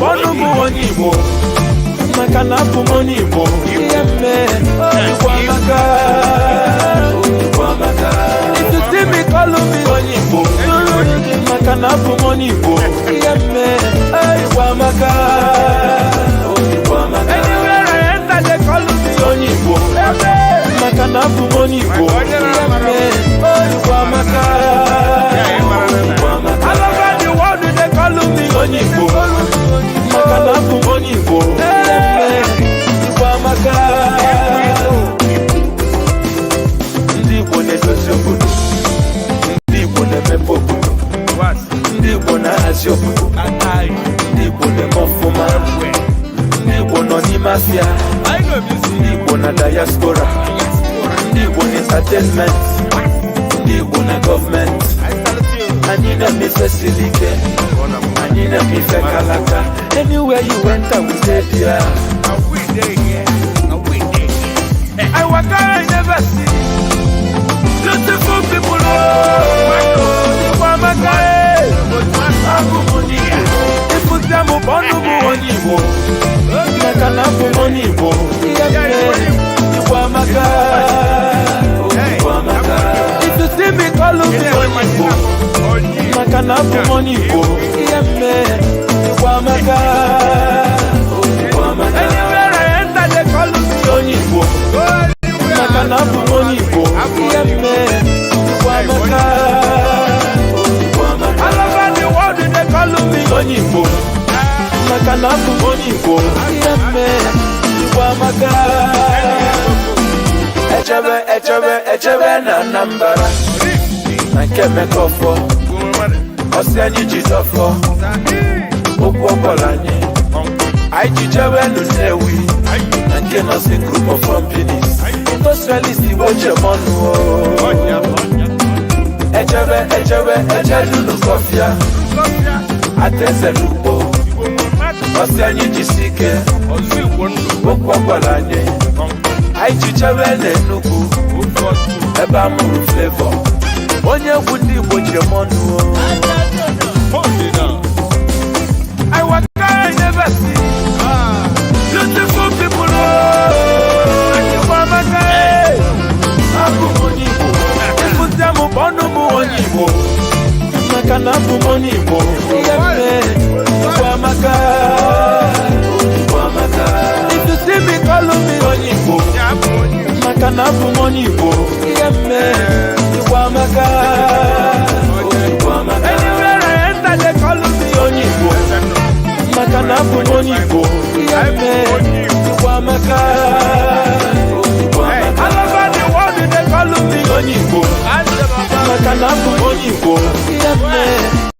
Kpọnụ m onye Igbo, maka na abụ m onye Igbo. Ihe mme, Igbo amaka, Igbo amaka. If you see me, call me onye Igbo, maka na abụ m onye Igbo. Ihe mme, Igbo amaka, Igbo amaka. Anywhere I enter, they call me onye Igbo, maka na abụ m onye Igbo. Ihe mme, Igbo amaka, Igbo amaka. All over the world, they call me onye Igbo, maka na abụ m onye Igbo. Ihe mme, Igbo amaka. Ndị Igbo na-edozi obodo, ndị Igbo na-emepe obodo, ndị Igbo na-ahazi obodo, ndị Igbo na-eme ọfụma, ndị Igbo nọ n'ime afịa, ndị Igbo na diaspora, ndị Igbo na entertainment, ndị Igbo na gọọmenti. Anyị na-eme ife siri ike, anyị na-eme ife kalaka. Anywhere you enter, we dey there. I waka, I never see beautiful people, oh, Igbo amaka, eh. Abụ m onye Igbo. Ịfụta m, kpọnụ m onye Igbo, maka na abụ m onye Igbo. Ihe mere, Igbo amaka, Igbo amaka. If you see me, call me onye Igbo, maka na abụ m onye Igbo. Ihe mere, Igbo amaka, Igbo amaka. Anywhere I enter, they call me onye Igbo, maka na abụ m onye Igbo. Ihe mere, Igbo amaka, Igbo amaka. All over the world, they call me onye Igbo, maka na abụ m onye Igbo. Ihe mere, Igbo amaka. Echebe, echebe, echebe na Anambra, na nke Emeka Ọfọ, ọsị anyị ji dọfọ okwu ọgbọla anyị. Anyị ji jewe nụ Nnewi, na nke Nọsin Group of Companies, industrialist Igbo jemọnụ. Echebe, echebe, echedunu kọfịa ateze n'ugbo, ọsị anyị jisi ike okwu ọgbọla anyị. Anyị ji jewe n'Enugwu, ebe a mụrụ Flavour, onye egwu ndị Igbo jemọnụ. I waka, I never see beautiful people, oh, Igbo amaka, eh. Abụ m onye Igbo. Ịfụta m, kpọnụ m onye Igbo, maka na abụ m onye Igbo. Ihe mere, Igbo amaka, Igbo amaka. If you see me, call me onye Igbo, maka na abụ m onye Igbo. Ihe mere, Igbo amaka, Igbo amaka. Anywhere I enter, they call me onye Igbo, maka na abụ m onye Igbo. Ihe mere.